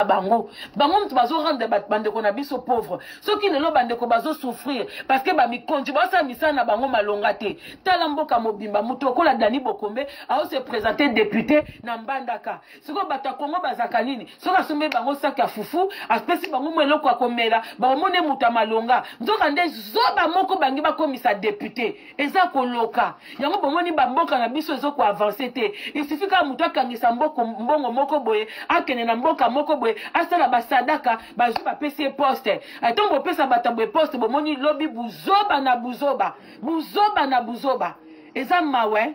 Bango bango moto bazo rendre bandeko na biso pauvre. Soki lelo bandeko bazo souffrir parce que bamikonzi basala misala na bango malonga te. Tala mboka mobimba, moto okola Dani Bokombe ao se présenter député na Mbandaka. Sikoyo bato ya Kongo bazalaka nini? Soki asombi bango saki ya fufu, apesi bango mwa eloko ya komela, bakomona ye moto ya malonga. Nzoka nde zoba moko bangi bakomisa député. Eza koloka yango. Bomoni, bamboka na biso ezo koavancer te. Il suffit kaka moto akangisa mboko, mbongo moko boye, akende na mboka moko boye, asala basadaka, bazwi, bapesi ye poste. Ntango bopesa bato ya boye poste, bomoni lobi buzoba na buzoba, buzoba na buzoba. Eza mawa, eh?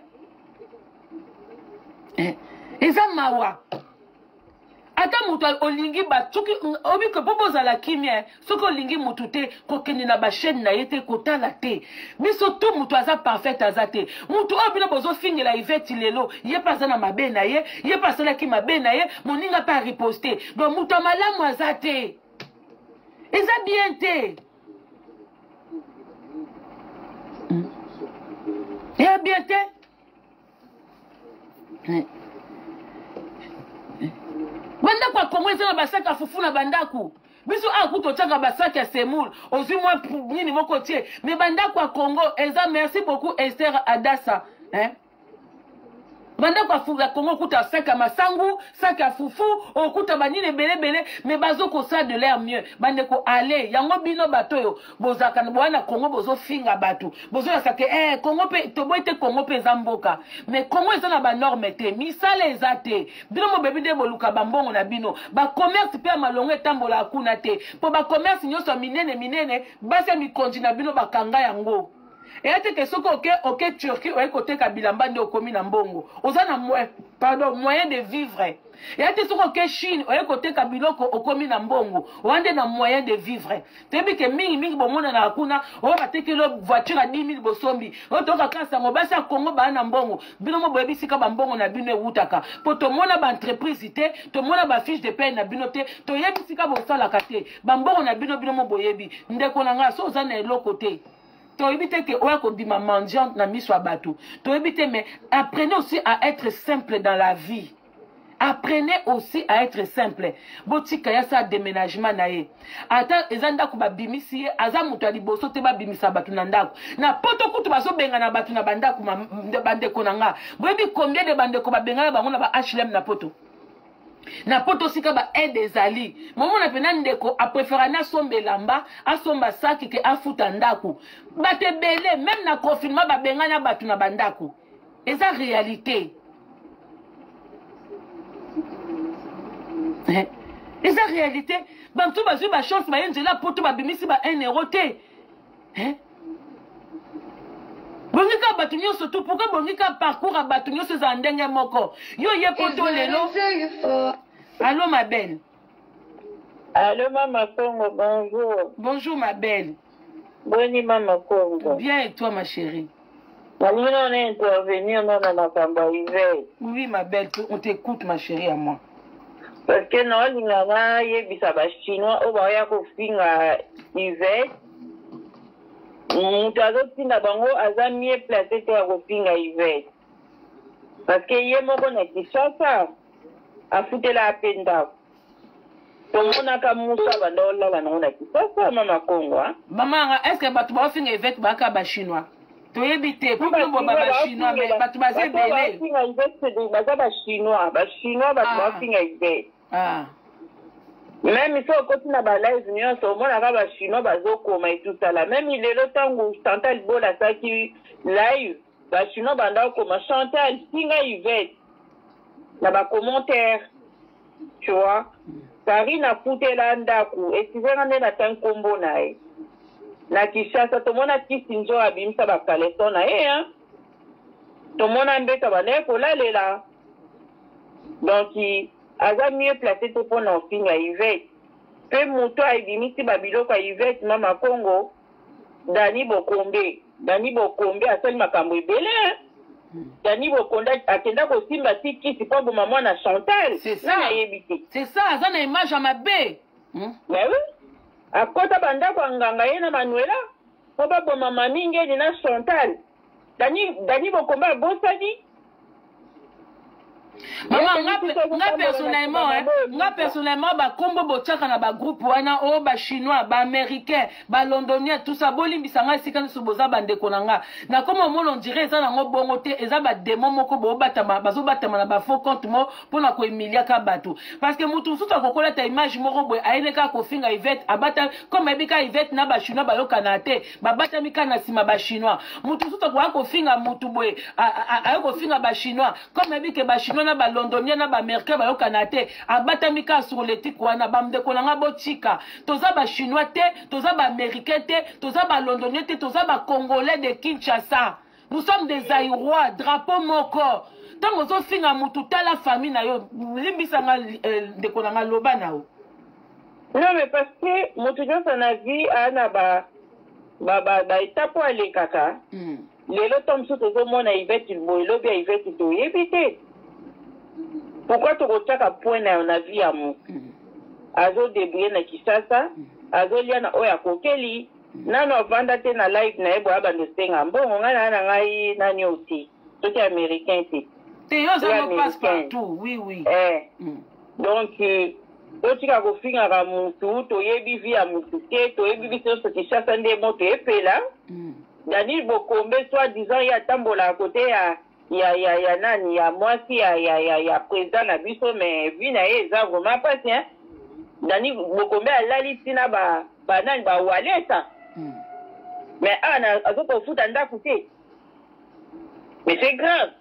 Eh, eza mawa. Ata moto olingi bato, soki obike mpo bozala kimia. Soki olingi motu te, kokende na bachaîne na ye te, kotala te. Biso tu moto aza parfaite aza te. Motu oyo bino bozofingela Ivete lelo, ye mpe aza na mabe na ye, ye mpe asalaki mabe na ye, moninga mpe ariposte. Donc moto ya malamu aza te, eza bien te, eza bien te. Bandako ya Kongo eza na basaki ya fufu na bandako. Biso awa kutu otiaka basaki ya semoule, ozwi mwa nini moko otie, mais bandako ya Kongo eza. Merci beaucoup, Esther Adasa, hein? Bandako ya Kongo okuta saki ya masangu, saki ya fufu, okuta banini ebele ebele, mais bazokosala de l'air mieux. Bandeko, ale yango bino bato oyo bozalaka boya na Kongo, bozofinga bato, bozolasa ke Kongo mpe toboyi te. Kongo mpe eza mboka, mais Kongo eza na banorme te, misala eza te. Bino mobebi nde boluka bambongo na bino. Bacommerce mpe ya malongo etambolaka kuna te, mpo bacommerce nyonso ya minene minene, basi ya mikonzi na bino bakanga yango. Eya te ke soki oke Turquie, oye koteka bilamba nde okomi na mbongo, oza na pardon, moyen de vivre. Eya te soki oke Chine, oye koteka biloko, okomi na mbongo, oya nde na moyen de vivre. Toyebi ke mingimingi bomonanaka kuna oyo batekeli voiture ya 10 000, bosombi oyo. Toyoka kaka sango basi ya Kongo baa na mbongo. Bino mo boyebi sika bambongo na bino ewutaka, mpo tomona baentreprise te, tomona bafiche de paye na bino te, toyebi sika bosalaka te. Bambongo na bino, bino mo boyebi. Ndeko na ngai, so oza na eloko te, toyebi te ke oya kobima mendiante na miso ya bato, toyebi te. Mais apprenez aussi à être simple dans la vie, apprenez aussi à être simple. Botika ya sa déménagement na ye. Ata eza ndako babimisi ye, aza moto ya liboso te babimisa bato na ndako. Na Poto kutu bazobengana bato na bandako. Bandeko na nga, boyebi combien de bandeko babengana bango na ba HLM na Poto? Na Poto sika ba aide ezali, momona mpena ndeko apréféra na asomba elamba, asomba saki ke afuta ndako. Bato ebele, même na confinement, babengana bato na bandako. Eza réalité, eh? Eza réalité. Bantu bazwi bachance, baye nzela Poto, babimisi ba 1 euro te, eh? Bongi kaka bato nyonso tu, pourquoi bongi kaka parcours ya bato nyonso ezala ndenge moko? Yo ye Poto lelo. Allo, ma belle. Allô, Mama Congo, bonjour. Bonjour, ma belle. Boni, Mama Congo? Bien, et toi, ma chérie? Nalingi nano intervenir no na makambo ya Ivete. Oui, ma belle, on t'écoute, ma chérie à moi. Parce que naolinga nayebisa bachinois oyo baoya kofinga Ivete, moto azotinda bango aza mieux placé te ya kofinga Ivete. Parce que ye moko na Kinshasa afutela mpe ndako. Tomonaka musa banda olala nango na Kinshasa, Mama Congo, hein? Mama yanga, est ce que bato baofinga Ivete bayaka bachinois? Toyebi te, po bino boba bachinois, mais bato baza ebele. Bafinga Ivete baza bachinois, bachinois bato bafinga Ivete. Même so okoti na balive nyonso, omonaka bachinois bazokoma etusala. Même lelo ntango Chantal Bola asalaki live, bachinois banda okoma "Chantal, finga Ivete" na bacommentaire, tu vois. Karine afutela ndako, excuse nde natangi nkombo na ye. Na Kinshasa tomona kisi nzo abimisa bacaleçon na ye, hein? Tomona mbeto abandaki kolalela. Donc aza mieux placé te mpona ofinga Ivete. Mpe moto ayebimisi babiloko ya Ivete, Mama Congo, Dani Bokombe. Dani Bokombe asali makambo ebele, hein? Dani Bokonda akenda kosimba ti kisi mpo aboma mwana Chantal. C'est ça. Nani ayebi te? C'est ça, aza na image ya mabe, Mais oui, akota bandako ya nganga, ye na Manuela, mpo baboma mami Ngeni na Chantal. Dani Bokombe abosani. Mama, nga personnellement, hein, nga personnellement, ba kombo botiaka na ba groupe wana, oh ba chinois, ba américains, ba londoniens, tout ça, bolimbisa nga esika nyonso boza ba ndeko na nga. Na komo omona on dirait eza nango bongo te, eza ba démon moko bobatama, bazobatama na ba faux compte mo pona ko humiliaka bato. Parce que mutu mosusu akokolata image moko boye, ayene kaka kofinga Yvette, abata comme ayebi kaka Yvette na ba chinois bayokana te, babatami kaka na sima ba chinois. Mutu mosusu akoka kofinga mutu boye, aye kofinga ba chinois. Comme ayebi ke ba chinois na ba londonien na ba américain bayokana te, abatami kaka sur l'éthique wana. Bandeko na nga botika, toza ba chinois te, toza ba américain te, toza ba londonien te, toza ba congolais de Kinshasa. Nous sommes des Zaïrois, drapeau moko. Ntango ozofinga mutu, tala famille na yo. Limbisa nga, ndeko na nga, loba na yo. Non, mais parce que moto nyonso na vie aa na ba ba ba ba étape oyo alekaka. Lelo to mosusu tozomona Yvette boye, lobi ya Yvette toyebi te. Pourquoi tokotiaka point na yo na vie ya motu? Azodébrouille na Kinshasa, azolia na oyo akokeli, nano avanda te na live na ye boye abanda osenga mbongo. Ngai na ngai nani oyo te, soki américain te. Te, yo oza no passe partout, oui. Eh. Donc totika kofingaka mutu, toyebi vie ya mutu te, toyebi biso nyonso Kinshasa nde moto epela. Daniel Bokombe, soit disant ye atambolaka kote ya nani, ya mwasi ya président na biso, mais vie na ye eza vraiment mpasi, hein. Dani Bokombe alali ntina ba banani bawalesa, mais awa azoki kofuta ndako te, mais c'est grave.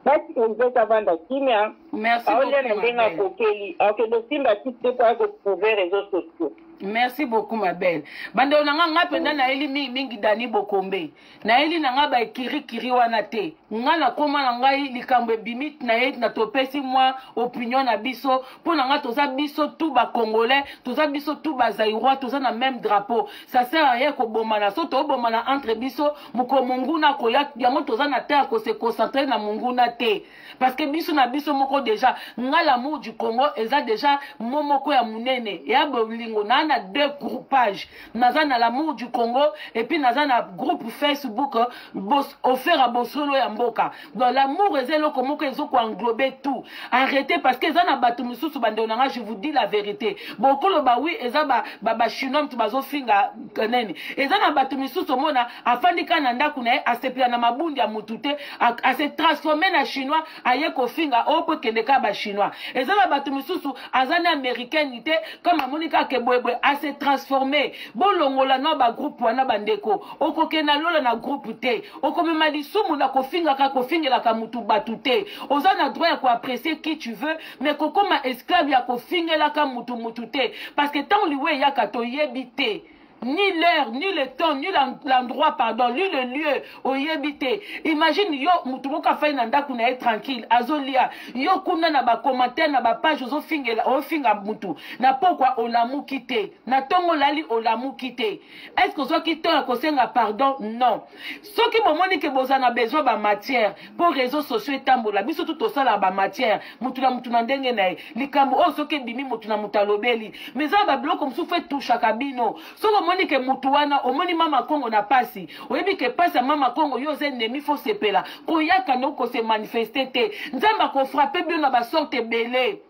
Batika Yvette avanda kimia. Merci. Aolia na ndenge akokeli, akende osimba tite te po aya koprouve réseaux sociaux. Merci beaucoup, ma belle. Bandeko na nga, nga mpenza nayeli mingi Dani Bokombe, nayeli na nga baekirikiri wana te. Nga nakóma na ngai likambo ebimi na ye na topesi mwa opinion na biso. Mpo na nga, toza biso tout bacongolais, toza biso tout bazaïrois, toza na même drapeau. Ça sert à rien kobomana. So tobomana entre biso, mokolo monguna akoya yango, toza na temps ya kose concentrer na monguna te, parce que biso na biso moko déjà. Nga, l'amour du Congo eza déjà mo moko ya monene ya bolingo. Naa na deux groupage, naza na l'amour du Congo et puis naza na groupe Facebook bos, ofera bosolo ya mboka. Donc l'amour eza eloko moko ezokoenglobe tout. Arrêtez, parce que eza na bato mosusu. Bandeko na nga, je vous dis la vérité, bokoloba oui, eza bachinois moto bazofinga nani. Eza na bato misusu, omona afandi kaka na ndako na ye, asepela na mabundi ya motu te, ase transforme na chinois, aye kofinga oyo po ekende kaka bachinois. Eza na bato misusu, aza na américaine te, comme amoni kaka boyeboye, ase transforme. Bolongola na bagroupe wana, bandeko. Okokende na lola na groupe te, okomema lisumu na kofingaka, kofingelaka mutu bato te. Oza na droit ya koapprécier qui tu veux, mais kokoma esclave ya kofingelaka mutu mutu te, parce que ntango liwa eyaka, toyebi te, ni l'heure, ni le temps, ni l'endroit, pardon, ni le lieu, oyebi te. Imagine yo, mutu moko afai na ndako na ye tranquille, azolia, yo kuna na bacommentaire na bapage ozofingela, ofinga mutu. Na pokwa olamuki te, na ntongo olali olamuki te. Est ce que ozwaki temps ya kosenga pardon? Non. Soki bomoni ke boza na besoin bamatière mpo réseau sociaux etambola, biso tu tosalaka bamatière, mutu na mutu na ndenge na ye. Likambo oyo soki ebimi, mutu na mutu alobeli, mais eza na babiloko mosusu etouchaka bino. Soki omoni ke mutu wana, omoni mama Kongo na pasi, oyebi ke pasi ya mama Kongo, yo oza ennemi, fo sepela koyaka no kose manifeste te. Nzambe akofrappe bino na basorte ebele,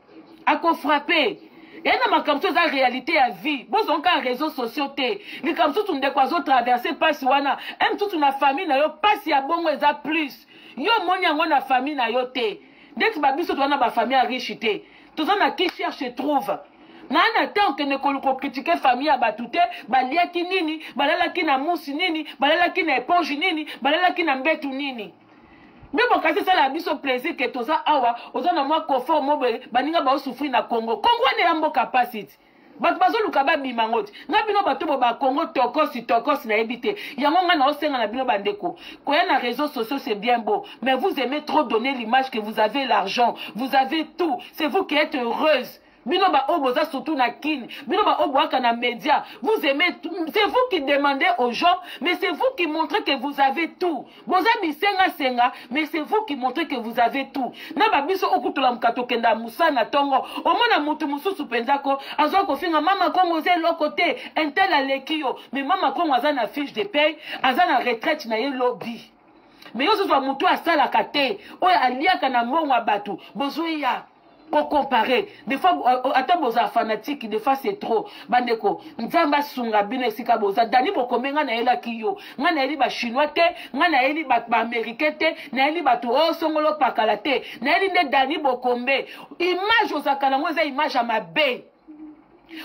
akofrappe ye na makambo so eza réalité ya vie. Bozonga kaka réseaux sociaux te. Likambo mosusu, ndeko azotraverse mpasi wana, e mosusu na famille na yo mpasi ya bongo eza plus. Yo omoni yango na famille na yo te. Ndeti babiso toza na bafamille ya riche te, toza na qui cherche trouve. Naa na te okende kocritiquer famille ya bato te. Baliaki nini, balalaki na musi nini, balalaki na éponge nini, balalaki na mbetu nini. Mpe bokasi esalaka biso plaisir ke toza awa, oza na mwa confort mo boye. Baninga baosouffrir na Congo. Congo wana ya mboka pasi ti bato bazoluka babima ngo ti. Nga bino bato bo bakongo tokosi tokosi, nayebi te yango. Nga naosenga na bino bandeko, koya na réseaux sociaux, c'est bien beau, mais vous aimez trop donner l'image que vous avez l'argent, vous avez tout, c'est vous qui êtes heureuse. Bino baoyo boza surtout na Kine, bino baoyo boyaka na média, vous aimez, c'est vous qui demandez aux gens, mais c'est vous qui montrez que vous avez tout. Boza bisengasenga, mais c'est vous qui montrez que vous avez tout. Na babiso okutolamuka, tokenda mosala na ntongo, omona motu mosusu mpenza ko azwa kofinga mama Kongo, oza eloko te, un tel aleki yo. Mais mama Kongo aza na fiche de paye, aza na retraite na ye lobi. Mais yo ozozwa motu asalaka te, oyo aliaka na mbongo ya bato, bozoya kocompare. Des fois ata bozala fanatique, des fois c'est trop. Bandeko, Nzambe asunga bino esika boza. Dani Bokombe, ngai nayelaki yo, ngai nayeli bachinois te, ngai nayeli bato baaméricain te, nayeli bato oyo songolo pakala te, nayeli nde Dani Bokombe. Image ozalaka nango eza image ya mabe.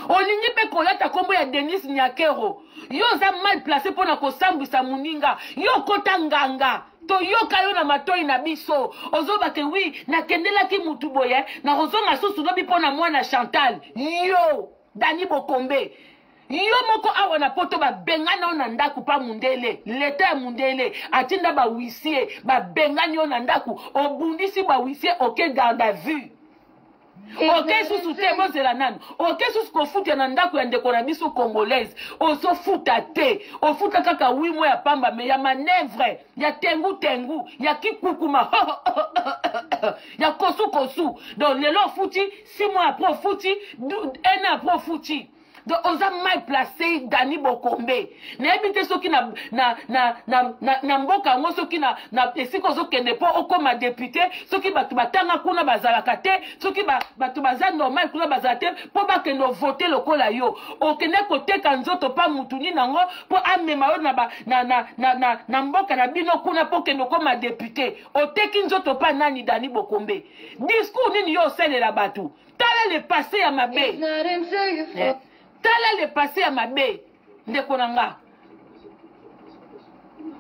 Olingi mpe kolata nkombo ya Denis Nyakero, yo oza mal placé mpona kosambwisa moninga. Yo okota nganga, toyoka yo na matoi na biso, ozobake wi nakendelaki mutu boye, nakozonga susu lobi mpo na mwana Chantal. Yo Dani Bokombe, yo moko awa na poto babengana yo na ndako pa mundele, leta ya mundele atinda bahuissier babengani yo na ndako, obundisi bahuissier, oke garde à vue, oke susu te, bozela nanu, oke susu kofuta na ndako ya ndeko na biso congolaise, ozofuta te, ofuta kaka 8 mois ya pamba, mais ya manœuvre ya tengu tengu ya kikukuma ya kosu kosu. Donc lelo ofuti 6 mois après, ofuti un an après, ofuti. Donc oza mal placé, Dani Bokombe. Nayebi te soki na, na, na, na, na, na mboka yango, soki na, na esika ozokende mpo okóma député, soki bato batanga kuna bazalaka te, soki bato baza normal kuna bazala te mpo bakende ovote lokola yo. Okende koteka nzoto pa mutu nini yango mpo amema yo na, ba, na, na, na, na, na mboka na bino kuna mpo okende okóma député? Oteki nzoto pa nani, Dani Bokombe? Discours nini yo osalela bato? Tala le passé ya mabe, tala le passé ya mabe, ndeko na nga.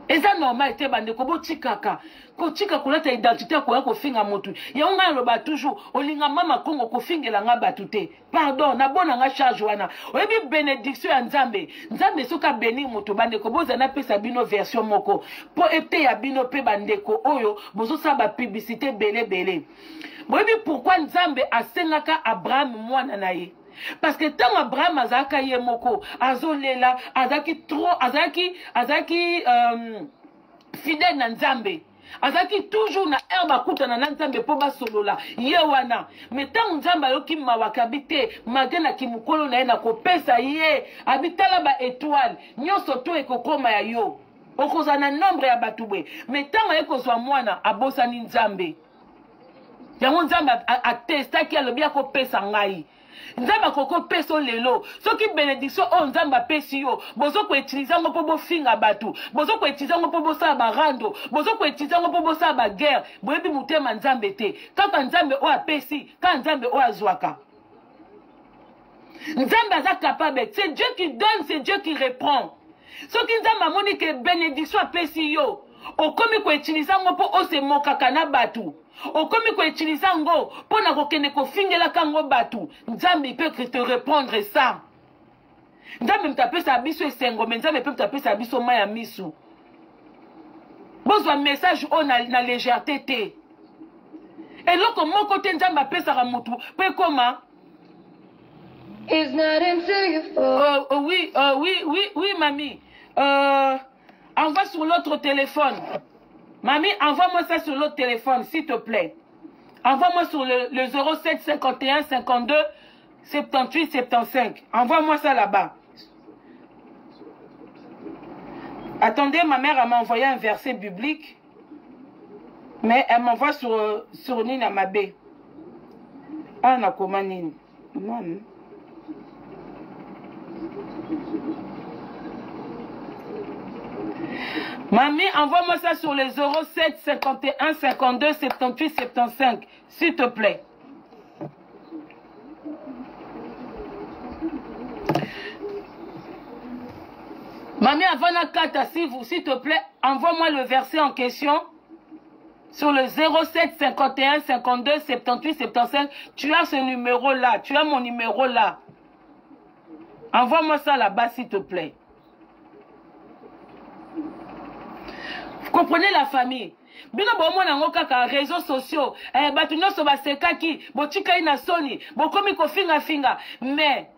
Eza normal te. Bandeko, botikaka kotika kolata identité ya koya kofinga motu. Yango ngai naloba toujours, olinga mama Kongo kofingela nga bato te, pardon, nabona nga charge wana. Oyebi bénédiction ya Nzambe, Nzambe soki abénir moto, bandeko, bozala napesa bino version moko mpo eteya bino mpe bandeko oyo bozosala bapublicité ebele ebele. Boyebi pourquoi Nzambe asengaka Abraham mwana na ye? Parce que ntango Abraham azalaka ye moko azolela, azalaki trop, azalaki fidèle na Nzambe, azalaki toujours na heure bakutana na Nzambe mpo basolola ye wana. Mais ntango Nzambe ayoki mawa, abi te, malgré na kimokolo na ye, na kopesa ye, abi tala baétoile nyonso to ekokóma ya yo, okozala na nombre ya bato boye. Mais ntango aye kozwa mwana, abosani Nzambe. Yango Nzambe atestaki, alobi akopesa ngai. Nzambe akoki kopesa lelo. Soki bénédiction oyo Nzambe apesi yo, bozo koutiliser yango mpo bofinga bato, bozo koutiliser yango mpo bosala barando, bozo koutiliser yango mpo bosala baguerre, boyebi motema Nzambe te. Kaka Nzambe oyo apesi, kaka Nzambe oyo azwaka. Nzambe aza capable. C'est Dieu qui donne, c'est Dieu qui reprend. Soki Nzambe amoni ke bénédiction apesi yo, okomi koutiliser yango mpo osemokaka na bato, okomi koutiliser yango mpo na kokende kofingelaka yango bato, Nzambe peut te reprendre ça. Nzambe moto apesaka biso esengo, mais Nzambe mpe moto apesaka biso mai ya misu. Bozwa message oyo na légèreté te. Eloko moko te Nzambe apesaka motu mpo ekoma. It's not until you fall. Oui, mamie. Envoie sur l'autre téléphone. Mamie, envoie-moi ça sur l'autre téléphone, s'il te plaît. Envoie-moi sur le 07 51 52 78 75. Envoie-moi ça là-bas. Attendez, ma mère m'a envoyé un verset biblique. Mais elle m'envoie sur Nina Mabé. Ah, nakoma nini? Maman. Mamie, envoie-moi ça sur les 07 51 52 78 75, s'il te plaît. Mamie, avant la carte, s'il te plaît, envoie-moi le verset en question sur le 07 51 52 78 75. Tu as ce numéro-là, tu as mon numéro là. Envoie-moi ça là-bas, s'il te plaît. Vous comprenez, la famille? Bino bomona yango kaka réseaux sociaux, bato nyonso basekaki, botikali na soni, bokomi kofingafinga. Mais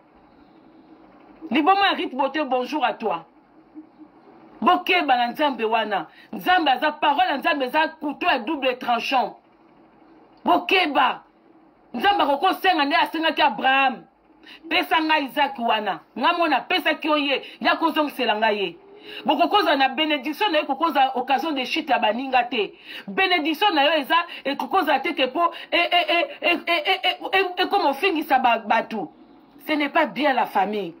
liboma ya Rite Beauté, bonjour à toi. Bokeba na Nzambe wana. Nzambe aza parole ya Nzambe eza couteau ya double tranchant. Bokeba. Nzambe akoki kosenga nde asengaki Abraham: pesa ngai Isaki wana, ngai mona apesaki yo ye, ya kozongisela ngai ye. Bokokoza na bénédiction na yo ekokoza occasion de chute ya baninga te. Bénédiction na yo eza ekokoza te ke mpo ekoma ofingisa bato. Ce n'est pas bien la famille.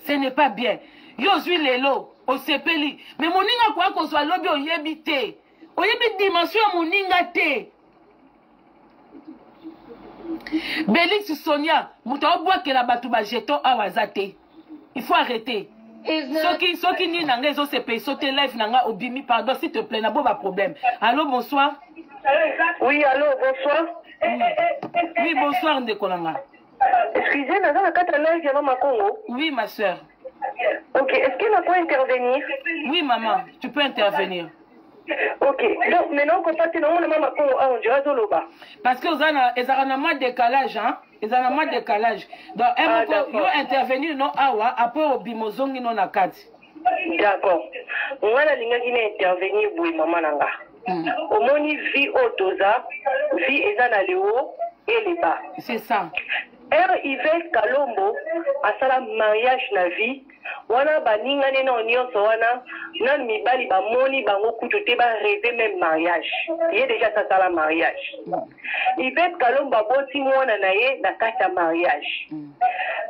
Ce n'est pas bien. Yo ozwi lelo osepeli, mais moninga akoya kozwa lobi oyebi te. Oyebi dimension ya moninga te. Belix Sonia, moto aobwakela bato ba jeton awa aza te. Il faut arrêter. Soki soki nini na ngai ezosepelisa te live na ngai obimi pardon s'il te plaît na bo ba problème. Allô bonsoir. Oui, allô, bonsoir. Oui, bonsoir ndeko na nga. Excusez, naza na kati ya live ya Mama Congo. Oui, ma soeur. Ok, est-ce que nako intervenir? Oui, maman, tu peux intervenir. Ok, donc maintenant kopati na mona Mama Congo awa on dirait azoloba. Parce que oza na ezalaka na mwa décalage hein? Ezala na mwa décalage. Donc un Ah, moko d'accord. yo intervenir no awa après obima ozongi no na kati. D'accord. Nga nalingaki na intervenir boye mama na nga. Omoni vie oyo toza, vie eza na le haut et le bas. C'est ça. R Yvette Kalombo asala mariage na vie wana baninga ne nao nyonso wana nanu mibali bamoni bango kutu te ba rêver même mariage ye déjà asala mariage. Yvette Kalombo aboti mwana na ye na kati ya mariage.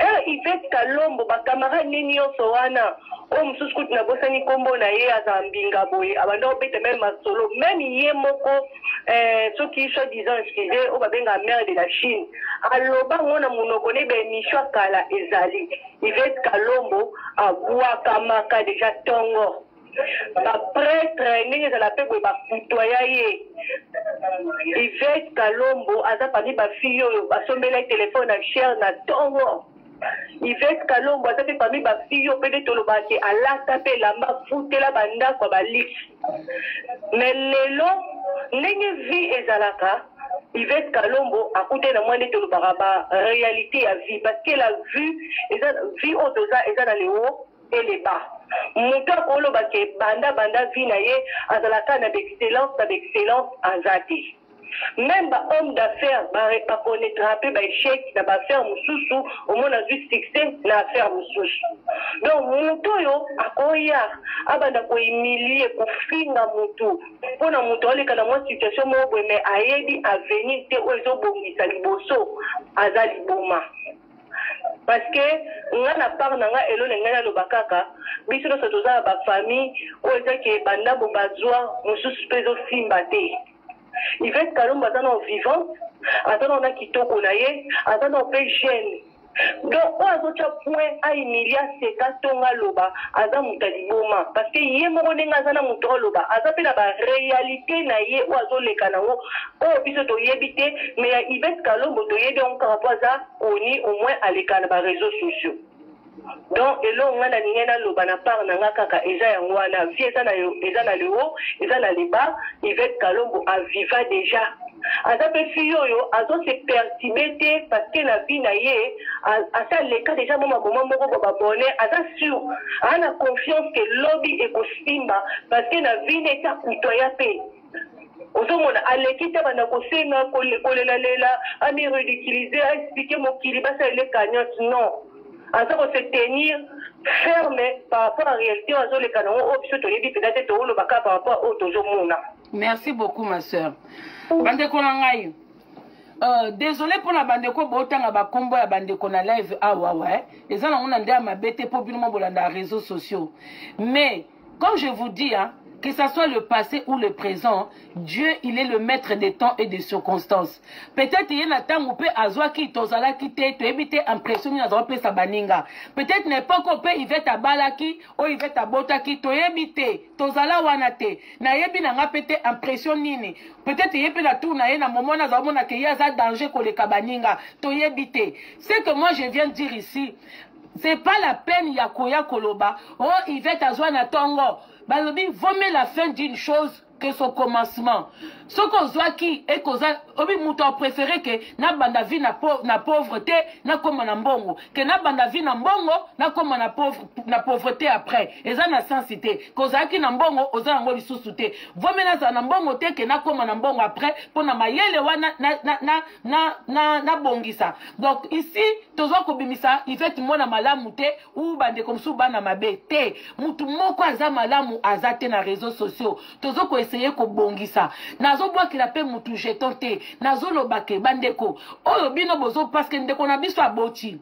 R Yvette Kalombo ba camarade ne nyonso wana oyo mosusu kutu nabosani nkombo na ye azala mbinga boye abanda kobeta même masolo même ye moko soki soit disant excuse oyo babengaka mère de la Chine aloba ngo na monoko ne ba émission ya kala ezali Yvette Kalombo abwakamaka déjà tongo ba prêtre ndenge ezala mpe boye bakutoya ye. Yvette Kalombo aza parmi ba fille oyo basombela ye telefone na cher na tongo. Yvette Kalombo aza mpe parmi ba fille oyo mpe nde tolobaka ke alata mpe elamba futela bandako ya balisi. Mais lelo ndenge vie ezalaka Yvette Kalombo akutani na mwa nde tolobaka ba réalité ya vie parce que la vue eza vie oyo toza eza na le haut et le bas. Moto akoloba ke banda banda vie na ye azalaka na baexcellence na baexcellence aza te. Même ba homme d'affaires ba connaîtra mpe ba échec na ba affaire mosusu omona azwi succès na affaire mosusu. Donc moto oyo akoya abanda kohumilie kofinga motu mpona moto aleka na mwa situation moko boye mais ayebi avenir te oyo ezobongisa liboso aza liboma. Parce que nga na part na nga elo na ngai naloba kaka biso nyonso toza na bafamille oyo eza ke bandambo bazwa mosusu mpe ezosimba te. Yvette Kalombo aza nao vivante, aza nao na kitoko na ye, aza nao mpe jeune. Donc oyo azotya point ahumilie aseka ntongo aloba aza moto ya liboma parce que ye moko ndenge aza na moto aloba aza mpe na baréalité na ye oyo azoleka nango oyo biso toyebi te mais ya Yvette Kalombo toyebi yango kaka mpo aza koni au moins aleka na baréseaux sociaux. Donc eloko nga nalingai naloba na part na nga kaka eza yango wana vie eza na eza na le haut eza na le bas. Yvette Kalombo aviva déjà aza mpe fille oyo azo se perturber te parce que na vie na ye asa aleka déjà mwa maboma moko ba babone aza sûr aza na confiance ke lobi ekosimba parce que na vie na esi akutoya mpe ozomona aleki te banda kosenga kolelalela ami ridiculiser aexplike mokili basalele cagnotte non aza kose tenir ferme par rapport à réalité oyo azoleka nango oyo biso toyebi mpenza te tooloba kaka par rapport oyo tozomona. Merci beaucoup ma sœur. Bandeko na ngai désolé mpona bandeko botanga bakombo ya bandeko na live awa wa eh. Eza nango na nde ya mabe te mpo bino mo bolanda réseaux sociaux mais comme je vous dis hein, que ça soit le passé ou le présent, Dieu, il est le maître des temps et des circonstances. Peut-être ye na ntango mpe azwaki tozalaki te toyebi te impression nini azwa opesa baninga. Peut-être na époque oyo mpe Yvette abalaki oyo Yvette abotaki toyebi te tozala wana te nayebi na nga mpe te impression nini. Peut-être ye mpe na tour na ye na moment wana azala omona ke ye aza danger koleka baninga toyebi te. Ce que moi je viens de dire ici, c'est pas la peine ya koya koloba oh Yvette azwa na tongo balobi vaut mieux la fin d'une chose. que son commencement. Soki ozwaki ekoza obi moto apréféré ke nabanda vie na, po, na pauvreté nakóma na mbongo ke nabanda vie na mbongo nakóma na, pauvre, na pauvreté après. Eza na sensi te kozalaki na mbongo oza yango lisusu te. Vomi nazala na mbongo te ke nakóma na mbongo après mpo na mayele wana nabongisa na, na, na, na, na. Donc ici tozwa kobimisa Ivete mwana malamu te ou bandeko mosusu bana mabe te. Mutu moko aza malamu aza te na réseaux sociaux. Tozo koessayer kobongisa. Nazobwakela mpe mutu jeton te. Nazoloba ke bandeko oyo bino bozo, parce que ndeko na biso aboti.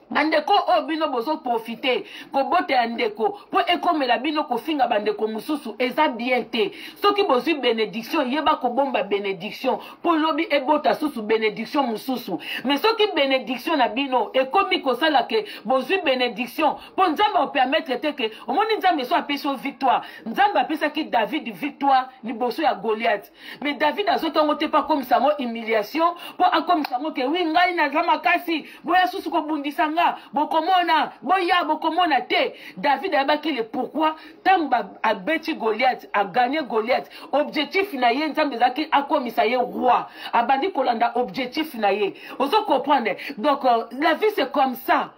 Bandeko oyo bino bozoprofite kobota ya ndeko mpo ekomela bino kofinga bandeko mosusu, eza bien te. Soki bozwi bénédiction, yeba kobomba bénédiction mpo lobi ebota susu bénédiction mosusu. Mais soki bénédiction na bino ekomi kosala ke bozwi bénédiction mpo Nzambe apermettre te ke omoni Nzambe so apesi yo victoire. Nzambe apesaki David victoire liboso ya Goliath, mais David azwaki yango te mpo akomisa yango humiliation, mpo akomisa yango ke wi, ngai naza makasi, boya susu kobundisa nga, bokomona, boya bokomona te. David ayebaki le pourquoi. Ntango abeti Goliath, aganye Goliath, objectif na ye Nzambe ezalaki akomisa ye roi. Abandi kolanda objectif na ye. Ozo comprendre? Donc la vie, c'est comme ça.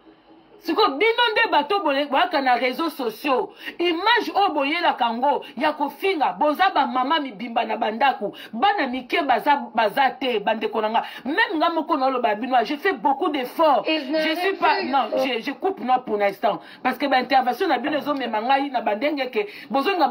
Sikoyo bino nde bato boyaka na réseaux sociaux, image oyo boyelaka yango ya kofinga. Boza bamama mibimba na bandako, bana mike baza, baza te. Bandeko na nga, même nga moko naoloba bino, je fais beaucoup d'efforts. Je suis pas, non, je coupe, non, pour l'instant, parce que baintervention na bino ezomema ngai na bandenge ke bozolinga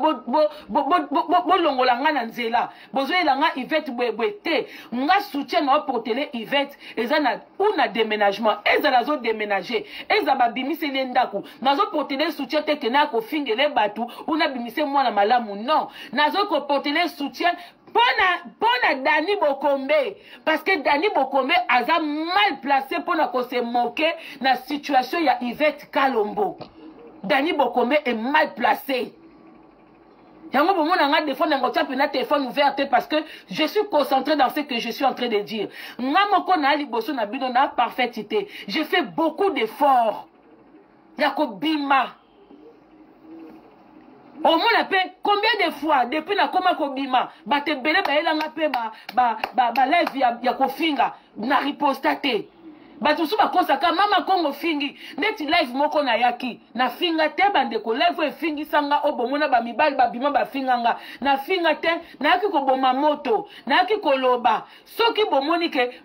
bolongola ngai na nzela. Bozoyela nga Ivete boyeboye te. Nga soutien na oportele Ivete eza na ou na déménagement, ezala azodéménage, eza babimiseli ye ndako, nazoportele soutien te ke na kofingele bato ou nabimise mwana malamu. Non, nazokoportele soutien mpona Dani Bokombe, parce que Dani Bokombe aza mal placé mpona kose moquer na situation ya Ivete Kalombo. Dani Bokombe est mal placé. Yango bomona nga défendre yango, tia mpena téléphone ouvert te, parce que je suis concentré dans ce que je suis en train de dire. Nga moko na liboso na bino na parfaite te. Je fais beaucoup d'efforts ya kobima. Omona mpe combien de fois depuis nakoma kobima, bato ebele bayelanga mpe balive ya kofinga, na riposta te. Bato mosusu bakosaka mama Kongo fingi neti live moko nayaki nafinga te. Bandeko, live oyo efingisanga oyo bomona bamibali babima bafinga nga, nafinga te. Nayaki koboma moto, nayaki koloba. Soki bomoni ke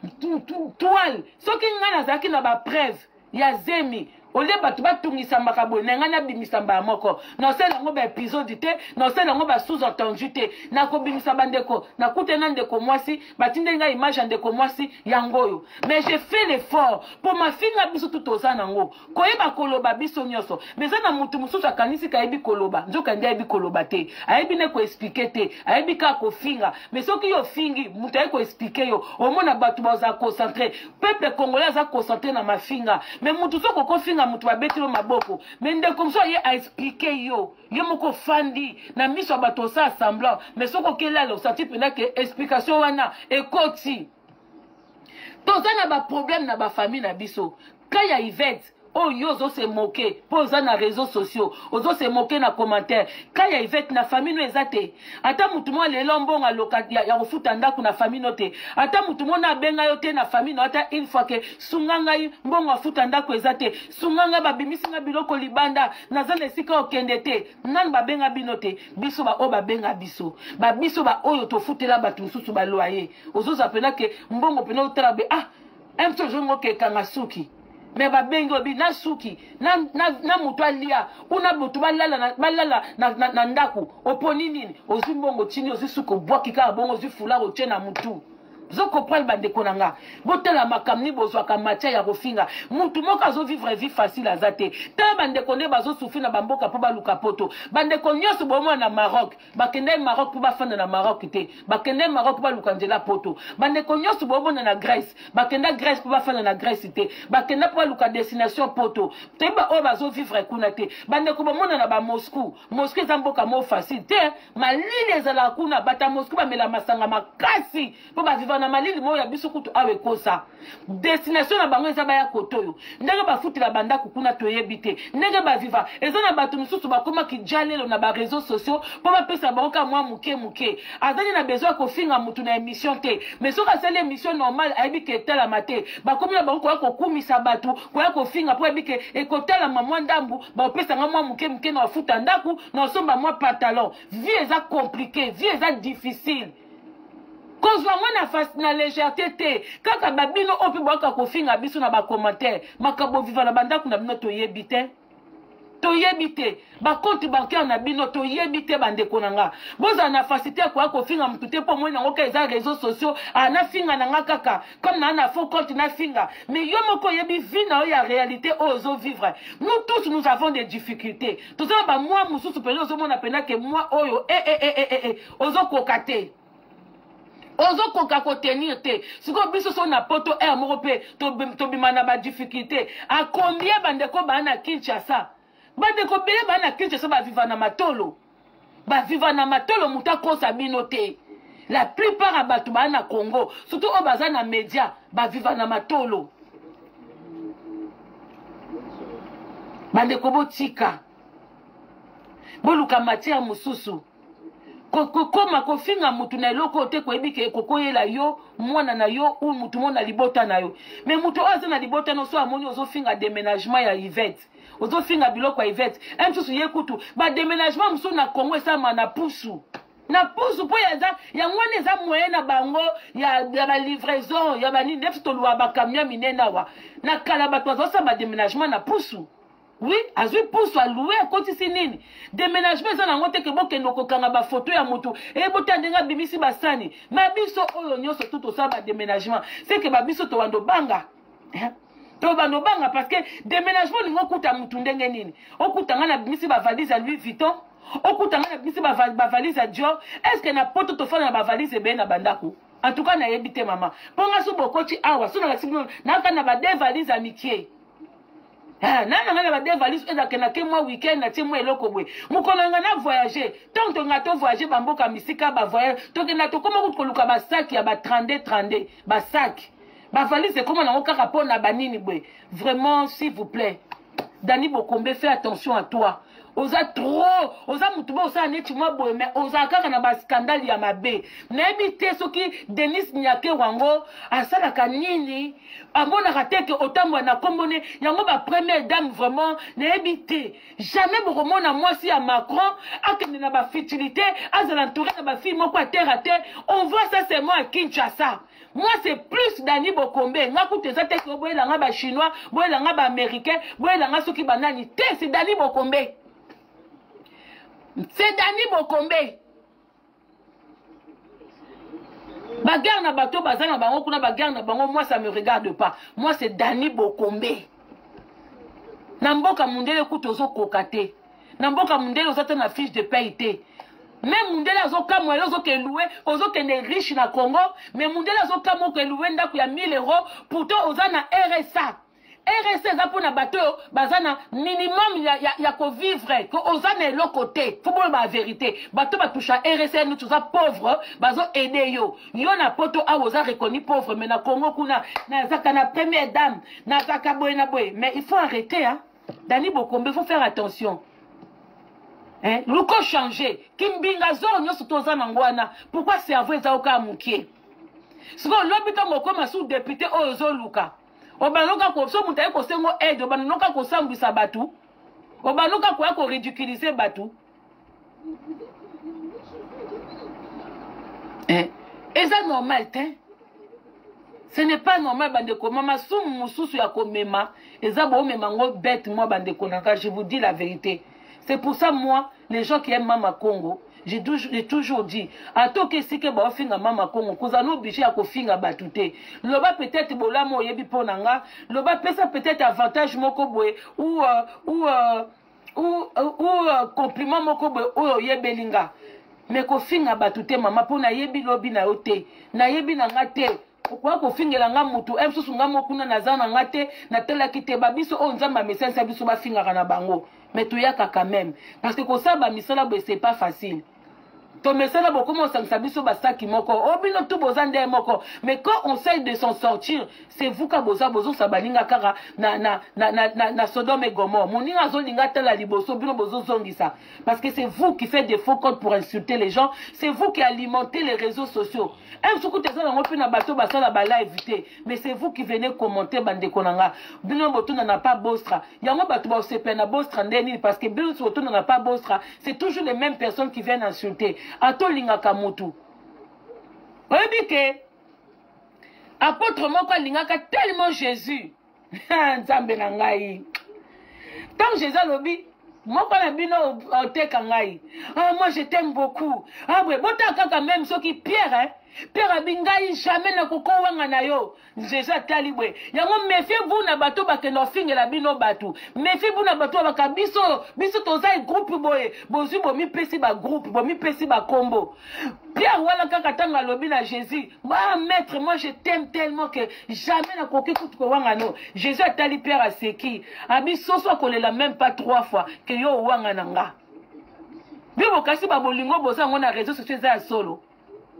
toile, soki ngai nazalaki na bapreuve ya zemi, olie bato batungisamaka boye na ngai, nabimisa mbala moko. Nasala yango baépisode te, nasala yango basous-entendu te. Nakobimisa bandeko. Nakutani na ndeko mwasi, batindeli ngai image ya ndeko mwasi yango oyo. Mais je fais l'effort mpo mafinga biso tu toza nango koyeba koloba biso nyonso. Mais eza na motu mosusu akanisi kayebi koloba, nzoka nde ayebi koloba te, ayebi nde koexpliquer te, ayebi kaka kofinga. Mais soki yo ofingi, moto aye koexpliquer yo, omona bato bazala concentré. Peuple congolais aza concentré na mafinga. Mais motu soki okofinga motu, babeti yo maboko. Mais ndeko mosusu aye aexpliquer yo, yo moko ofandi na miso ya bato, osala semblant. Mais soki okelala, osati mpenza ke explication wana ekoti. Toza na baproblème na bafamille na biso. Ka ya Ivete oyo yo ozose moquer mpo oza na réseaux sociaux, ozose moquer na commentaire. Ka ya Ivete na famille no eza te. Ata mutu moko lelo mbongo aloka ya kofuta ndako na famille no te. Ata mutu moko abenga yo te na famille no, ata une fois ke sunga ngai, mbongo afuta ndako eza te, sunga ngai, babimisi ngai biloko libanda, naza na esika okende te. Nanu babenga bino te. Biso baoyo babenga biso, babiso baoyo tofutela bato mosusu baloyer, ozozwa mpena ke mbongo mpena otala be, ah, mso ozongo okekanga suki. Me babengi obi na suki na moto alia una moto balala na, balala na ndako. Oponi nini? Ozwi mbongo tini, ozwi suki, obwaki kaka bongo, ozwi foulard, otie na motu. Ozokomprendre? Bandeko na nga, botala makambo nini bozwaka matière ya kofinga. Mutu moko azovivre vie facile aza te. Tala bandeko nde bazosouffrir na bamboka mpo baluka poto. Bandeko nyonso bomona na Maroc, bakende Maroc mpo bafanda na Maroc te, bakende Maroc mpo baluka nzela poto. Bandeko nyonso bomona na Grèce, bakenda Grèce mpo bafanda na Grèce te, bakenda mpo baluka destination poto. Toyeba oyo bazovivre kuna te. Bandeko bomona na bamoscou, Moscou eza mboka mo facile te. Malili ezalaka kuna. Bato ya Moscou bamela masanga makasi mpo baviva. na malili moko ya biso kutu awa ekosa. Destination na bango eza baya kote oyo. Ndenge bafutela bandako kuna toyebi te. Ndenge baviva eza na bato mosusu bakoma kijalelo na ba réseaux sociaux mpo bapesa bango kaka mwa moke moke. Azali na besoin ya kofinga motu na émission te. Mais soki asali émission normale ayebi ke etalama te. Bakomi na bango koya kokumisa bato, koya kofinga mpo ayebi ke ekotalama mwa ndambu, bakopesa nga mwa moke moke na kofuta ndako, na kosomba mwa pantalon. Vie eza compliqué, vie eza difficile. Kozwa ngo na face na légèreté te. Kaka ba bino oyo pe boyaka kofinga biso na ba commentaire. Makambo viva na bandako na bino toyebi te. Toyebi te. Ba compte bancaire na bino toyebi te bandeko na nga. Bozala na facilité ya koya kofinga mutu te po omoni nango ka eza réseaux sociaux. Ah nafinga na nga kaka comme na na faux compte nafinga. Mais yo moko oyebi vie na yo ya réalité oyo ozo vivre. Nous tous nous avons des difficultés. Toza na ba mois mosusu penza ozomona penza ke mois oyo eh eh eh eh eh ozokoka te. Ozokoka kotenir te. Sikoyo biso so na poto air moko pe tobima na ba difficulté. A combien bandeko ba na Kinshasa? Bandeko bele ba na Kinshasa ba viva na matolo. Ba viva na matolo mutu akosa bino te. La plupart ya bato ba na Congo, surtout oyo baza na media, ba viva na matolo. Bandeko botika. Boluka matière mosusu. Kokoma kofinga mutu na eloko oyo te koyebi ke ekokoyela yo mwana na yo ou mutu moko na libota na yo. Mais mutu oyo aza na libota na yo so amoni ozofinga deménagement ya Yvette, ozofinga biloko ya Yvette, un mosusu ye kutu ba deménagement mosusu na Congo esalama na pusu. Na pusu po eza yango wana eza moyen na bango ya, ya ba livraison ya ba nini nde biso toluwa ba camion minene awa. Na kala bato bazosala ba deménagement na pusu. Oui, azwi pusu aloue akotisi nini? Deménagement eza nango te ke bokende kokanga ba photo ya motu e botala ndenge abimisi basani. Ma biso oyo nyonso tout tosala ba déménagement, c'est que ba biso tobanda obanga. Hein? Tobanda obanga parce que déménagement olingi okuta motu ndenge nini? Okuta nga nabimisi ba valise ya Louis Vuitton, okuta nga nabimisi ba valise ya Dior. Est-ce que na poto tofanda na ba valise ebele na bandako? En tout cas nayebi te mama. Po nga so bokoti awa, so nalakisi bino naka na ba deux valises ya mikie. Ah, na na nga na ba deux valises oyo nakenda ke mwa week-end natie mwa eloko boye. Mokolo nga na voyager, tant to nga to voyager ba mboka misika ba voyage, tokenda tokoma kutu koluka ba sac ya ba 32 32, ba sac. Ba valise ekoma nango kaka po na ba nini boye. Vraiment, s'il vous plaît. Dani Bokombe, fais attention à toi. Oza trop, oza mutu bo osala neti mwa boye, mais oza kaka na ba scandale ya mabe. Nayebi te soki Denis Nyakeru yango asalaka nini, amonaka te ke otambola na kombo ne yango ba première dame vraiment nayebi te. Jamais bokomona mwasi ya Macron akende na ba futilité, azala entouré na ba fille moko ya terre à terre. On voit ça seulement à Kinshasa. Moi c'est plus Dani Bokombe. Nga kutu eza te ke boyela nga ba chinois, boyela nga ba américain, boyela nga soki ba nani te, c'est Dani Bokombe. C'est Dani Bokombe. Ba guerre na bato baza na bango kuna ba guerre na bango, moi ça me regarde pas. Moi c'est Dani Bokombe. Na mboka mundele kutu ozokoka te. Na mboka mundele oza te na fiche de paye te. Mais mundele azokamwa yo ozoke louer, ozokende riche na Congo, mais mundele azokamwa oke louer ndako ya 1000 euros, pourtant oza na RSA. RSA eza mpona bato oyo baza na minimum ya kovivre, ko oza na eloko te. Faut boloba la vérité. Bato batusha RSA neti oza pauvre, bazo aider yo. Yo na poto awa oza reconnu pauvre, mais na Congo kuna nazaka na première dame, nazaka boye na boye. Mais il faut arrêter hein. Dani Bokombe, il faut faire attention. Hein? Luko changer. Kimbinga zoro nyoso toza na ngwana. Pourquoi cerveau eza oka mukie? Siko lobi tango okoma sous député oyo ozoluka. Obanoka ko so mutu aye kosengo aide, obanoka kosambwisa batu. Obanoka koya ko ridiculiser batu. Hein? Eza normal te. Ce n'est pas normal bandeko, mama sumu mususu ya komema eza bomema ngo bête moi bandeko na nga, je vous dis la vérité. C'est pour ça moi les gens qui aiment Mama Congo, j'ai toujours dit atoke sike ba ofinga Mama Congo kozala obligé ya kofinga batu te. Loba peut-être bolamu oyebi po na nga, loba pesa peut-être avantage moko boye ou compliment moko boye oyo oyebeli nga. Mais kofinga batu te mama, po nayebi lobi na yo te, nayebi na nga te. Okoya kofingela nga mutu, eh, mosusu nga moko kuna naza na nga te, natalaki te. Ba biso oyo Nzambe amesanisa biso bafingaka na bango, mais toyaka quand même parce que kosala ba misala boye c'est pas facile. Tomesana bokoma osangisa biso basaki moko. O bino tout boza nde moko. Mais quand on essaye de s'en sortir, c'est vous ka boza bozosa baninga kaka na na na na na, na Sodome et Gomorre. Moninga azolinga tala liboso bino bozozongisa. Parce que c'est vous qui faites des faux comptes pour insulter les gens, c'est vous qui alimentez les réseaux sociaux. Un soki teza nango mpe na bato basala ba live te, mais c'est vous qui venez commenter bandeko na nga. Bino botuna na pa bostra. Yango bato basepela na bostra nde nini parce que bino botuna na pa bostra, c'est toujours les mêmes personnes qui viennent insulter. Ata olingaka mutu. Oyebi ke apôtre moko alingaka tellement Jésus. Nzambe na ngai. Ntango Jésus alobi moko na bino oteka ngai. Ah moi je t'aime beaucoup. Ah boye botaka kaka même soki Pierre hein. Pierre abi ngai jamais nakokowanga na yo. Jesus atali boye. Yango méfiez vous na bato bakende ofingela bino bato. Méfiez vous na bato baka biso biso toza groupe boye. Bozui bomipesi ba groupe, bomipesi ba kombo. Pierre wana kaka ntango alobi na Jésus, ah maître, moi je t'aime tellement que jamais nakoki kutu kowanga no. Jésus atali Pierre aseki. Abi soso akolela même pas trois fois que yo owanga na nga. Bino bokasi ba bolingo boza yango na réseaux sociaux eza ya solo.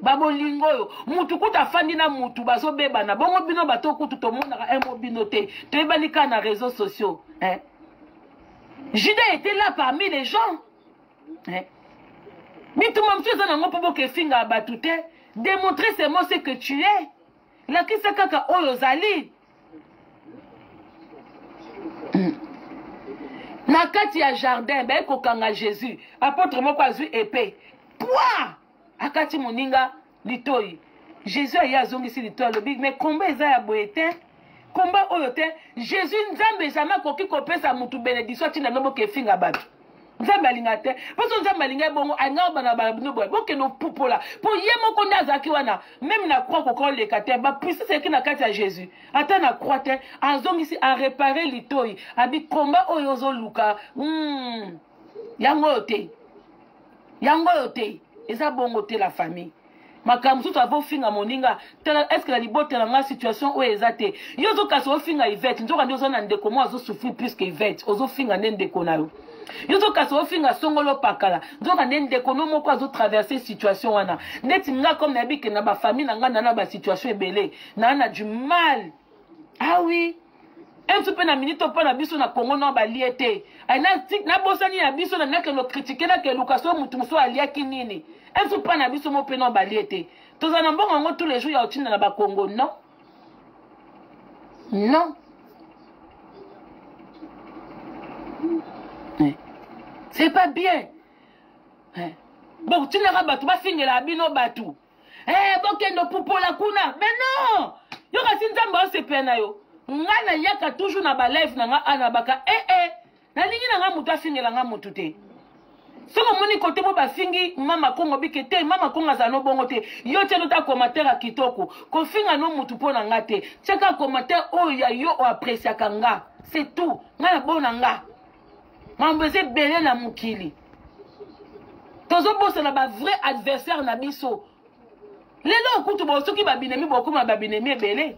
Babolingo oyo mutu kutu afandi na mutu bazobebana bongo bino bato kutu tomonaka un mot bino te toyebani kaka na réseaux sociaux hein? Judas était là parmi les gens hein? Bitumba mosusu eza nango mpo bokefinga bato te. Démontrer seulement ce que tu es, lakisa kaka oyo ozali. Na kati ya jardin baye kokanga Jésus, apôtre moko azwi epée pwa akati moninga litoi. Jésus aye azongisi litoi, alobi mais komba eza ya boye te, komba oyo te. Jésus Nzambe jamais akoki kopesa mutu bénédiction atinda bino bokefinga bato. Nzambe alinga te, mpo so Nzambe alinga bongo alinga obana bana bino boye bokende opupola, mpo ye moko nde azalaki wana meme na croix koka oleka te, bapuissance eleki na kati ya Jésus ata na croix te, azongisi arepare litoi abi komba oyo ozoluka yango oyo te, yango oyo te, eza bongo te la famille. Makambo mosusu avofinga moninga tala est-ce que na libota na nga situation oyo eza te. Yo ozokasi ofinga Yvette, nzoka nde oza na ndeko moko azosouffrir plus que Yvette, ozofinga nde ndeko na yo. Yo ozokasi ofinga songolo pakala, nzoka nde ndeko no moko azotraverse situation wana. Neti nga comme nayebi ke na bafamille na nga na na basituation ebele, na na du mal. Ah oui, emsu mpe na minute mpo na biso na Congo no balie te. Nabosani ya biso na nakende okritike nakeluka so motu mosusu aliaki nini. Emsu mpo na biso mo mpe no balie te. Tozala na mbongo yango tous les jours ya otinda na bakongo, non? Non. C'est pas bien. Bon, tindaka bato bafingela bino bato. Eh, bokende opupola kuna. Mais non! Yo kasi Nzambe osepela na yo. Nga nayaka toujours na ba live na nga ana baka eh eh. Nalingi na nga mutu afingela nga mutu te. Soki omoni kote bo bafingi mama Kongo bike te, mama Kongo azala no bongo te. Yo tia nota commentaire ya kitoko. Kofinga no mutu mpo na nga te. Tiaka commentaire oyo ya yo o appréciaka nga. C'est tout. Nga na bona nga. Mambo eza ebele na mokili. Tozobosana ba vrai adversaire na biso. Lelo okutu bo soki babinemi bokoma babinemi ebele.